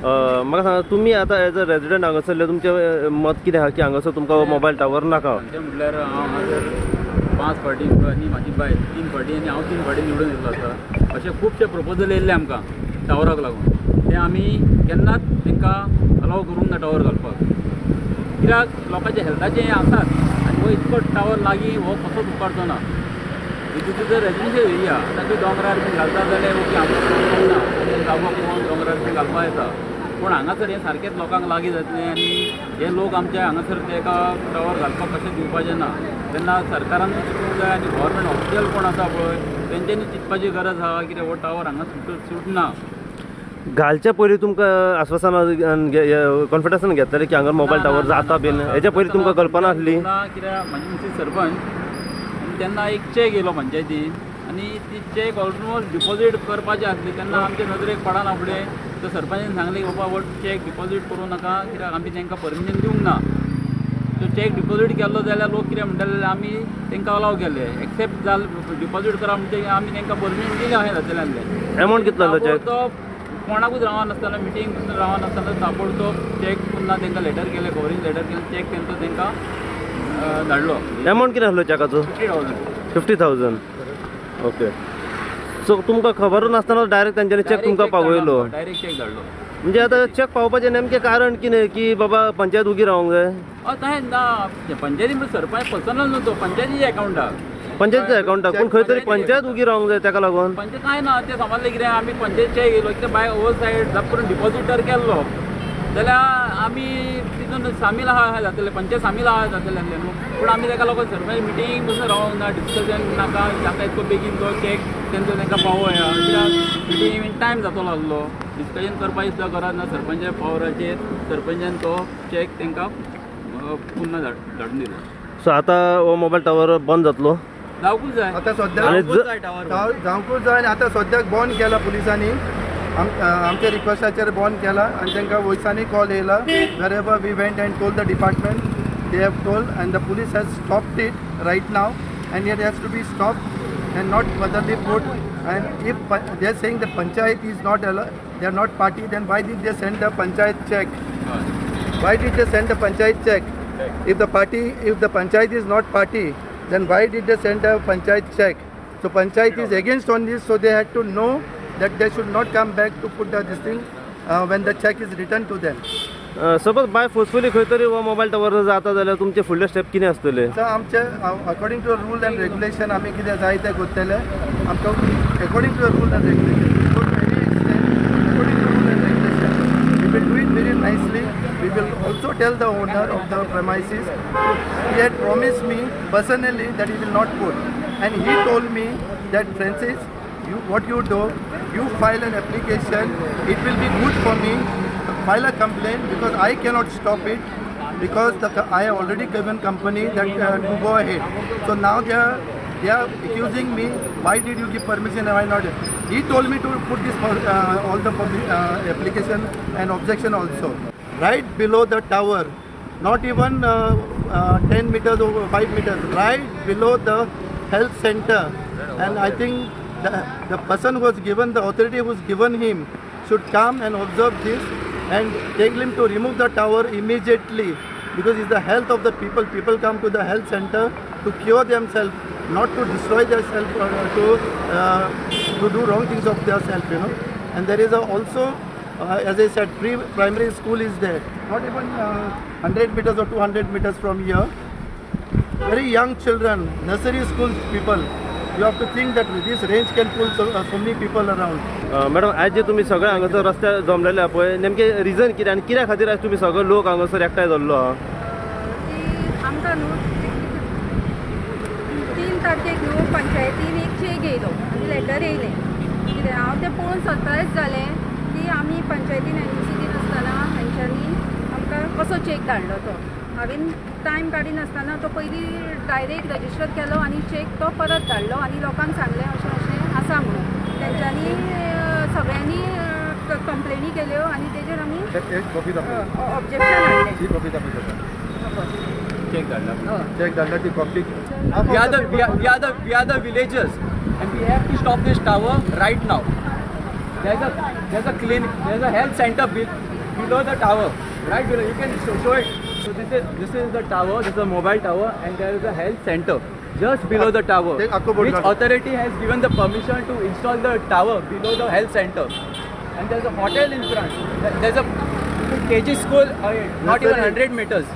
म्हाका सांगा, तुमी आतां एज अ रेजिडंट हांगासरले, तुमचें मत कितें आहा की हांगासर तुमकां मोबायल टावर नाका? सांगचें म्हटल्यार हांव हांगासर पांच फावटी आनी म्हाजी बायल तीन फावटी आनी हांव तीन फावटी निवडून येयल्लो आसा. अशे खुबशे प्रपोजल येयल्ले आमकां टावराक लागून, ते आमी केन्नाच तांकां अलाव करूंक ना टावर घालपाक, कित्याक लोकांच्या हेल्थाचें हें आसाच आनी हो इतको टावर लागीं हो कसोच उपकारचो ना. This is a residential area. आतां तूं दोंगरार बीन घालता जाल्यार ओके, आमकां प्रॉब्लम ना, आमी जागो पळोवन दोंगरार बीन घालपा येता, पूण हांगासर हें सारकेंच लोकांक लागीं जातलें आनी हे लोक आमच्या हांगासर तेका टावर घालपाक कशें दिवपाचें ना. तेन्ना सरकारानूय चिंतूंक जाय आनी गव्हर्मेंट ऑफिशियल कोण आसा पळय तेंच्यांनी चिंतपाची गरज आहा, कित्याक हो टावर हांगा सूट ना. घालच्या पयलीं तुमकां आस्वासनां, कॉन्फिडन्सान घेतलें की हांगा मोबायल टावर जाता बीन, हेच्या पयलीं तुमकां कल्पना आसली? ना, कित्याक म्हाजी मिसीस सरपंच आनी तेन्ना एक चॅक येयलो पंचायतीन आनी ती चॅक ऑलमोस्ट डिपॉजीट करपाची आसली. तेन्ना आमचे नदरेक पडना फुडें तर सरपंचान सांगलें की बाबा, हो चॅक डिपॉजीट करूं नाका, कित्याक आमी तांकां परमिशन दिवंक ना. तो चॅक डिपॉजीट केल्लो जाल्यार लोक कितें म्हणटले, आमी तांकां अलाव केले, एक्सेप्ट जाल डिपॉजीट करा म्हणटे आमी तांकां परमिशन दिलें अशें जातलें आसलें. एमावंट कितलो आसलो चॅक? ताबडतोब कोणाकूच रावनासतना, मिटींग पसून रावनासतना ताबडतोब चॅक पुन्हा तांकां लेटर केलें, कवरींग लेटर केलें, चॅक तेंचो तांकां धाडलो. एमावंट कितें आसलो चॅकाचो? 50,000. 50,000, ओके. सो तुमकां खबरूच नासतना डायरेक्ट तेंच्यांनी चॅक तुमकां पावयलो? डायरेक्ट चॅक धाडलो. म्हणजे आतां चॅक पावपाचें नेमकें कारण कितें, की बाबा पंचायत उगी रावंक जाय? हय, तशें ना, पंचायती म्हणल्यार सरपंच पर्सनल न्हू तो, पंचायतीच्या अकाउंटाक. पंचायतीच्या अकाउंटाक, पूण खंय तरी पंचायत उगी रावंक जाय तेका लागून. पंचायत कांय ना, तें समजलें कितें, आमी पंचायत चॅक येयलो कितें बाय ओवर सायड जप करून डिपॉजिटर केल्लो जाल्यार आमी तितून सामील आहा जातले, पंचायत सामील आहा जातलें आसलें न्हू. पूण आमी तेका लागून सरपंच मिटींग पसून रावोंक ना, डिस्कशन नाका, जाता इतको बेगीन तो चॅक तेंचो तांकां पावोया, कित्याक मिटींग टायम जातलो आसलो, डिस्कशन करपाची सुद्दां गरज ना. सरपंचा पावराचेर सरपंचान तो चॅक तांकां पुन्हा धाडून दिलो. सो आतां हो मोबायल टावर बंद जातलो? जावकूच जाय. आता सध्या आनी जावंकूच जाय आनी आतां सद्याक बंद केला पुलिसांनी, आमच्या रिक्वेस्टाचेर बंद केला आनी तांकां वयसांनी कॉल येयला. Wherever we went and told the department, they have told and the police has stopped it right now and it has to be stop and not furtherly put. And if they are saying the panchayat is not, they are not party, then why did they send the panchayat cheque? Why did they send the panchayat check? If the panchayat is not party, then why did they send a panchayat check? So panchayat is against on this, so they had to know that they should not come back to put this thing when the check is returned to them. Suppose bye forcefully खंय तरी हो mobile tower जाता जाल्यार तुमचे फुडले step कितें आसतले? So आमचे according to rule and regulation आमी कितें जाय तें करतले. आमकां according to rule and regulation, according to rule and regulation, we will do it very nicely. We will also tell the owner of the premises. He had promised me personally that he will not put. And he told me that, "Francis, you, what you do, you file an application, it will be good for me. File a complaint because I cannot stop it because I have already given company that to go ahead." So now they are accusing me. "Why did you give permission and why not?" He told me to put this all the public application and objection also. Right below the tower, not even 10 meters or 5 meters, right below the health center. And I think the person who was given, the authority who was given him, should come and observe this and tell him to remove the tower immediately because it's the health of the people. People come to the health center to cure themselves, not to destroy themselves or to do wrong things of themselves. And there is a also, as I said, pre-primary school is there. Not even 100 meters or 200 meters from here. Very young children, nursery school people. You have to think that this range can pull so many people around. Madam, आयज जे तुमी सगळे हांगासर रस्त्यार जमलेले आहा पळय, नेमकें reason कितें आनी कित्या खातीर आयज तुमी सगळे लोक हांगासर एकठांय जाल्लो आहा? की आमकां न्हू 3 तारखेक न्हू पंचायतीन एक चेक येयलो आनी लेटर येयलें. कितें हांव तें पळोवन सरप्रायज जालें की आमी पंचायतीन एनओसी दिनासतना हेंच्यांनी आमकां कसो चेक धाडलो तो. हांवें टायम काडिनासतना तो पयलीं डायरेक्ट रजिस्टर केलो आनी चेक तो परत धाडलो आनी लोकांक सांगलें अशें अशें आसा म्हणून. तेंच्यांनी सगळ्यांनी कंप्लेनी केल्यो आनी तेजेर आमी एक कॉपी दाखय. ऑब्जेक्शन हाडलें. ही कॉपी दाखय. चेक धाडला. चेक धाडला ती copy. We are the villagers and we have to stop this tower right now. There's a clinic, there's a health center below the tower, right below. You can show it. So this is the tower. This is a mobile tower, and there is a health center just below the tower. Take Akko board Which card. Authority has given the permission to install the tower below the health center? And there's a hotel in front. There's a KG school, not even Nursery. 100 meters.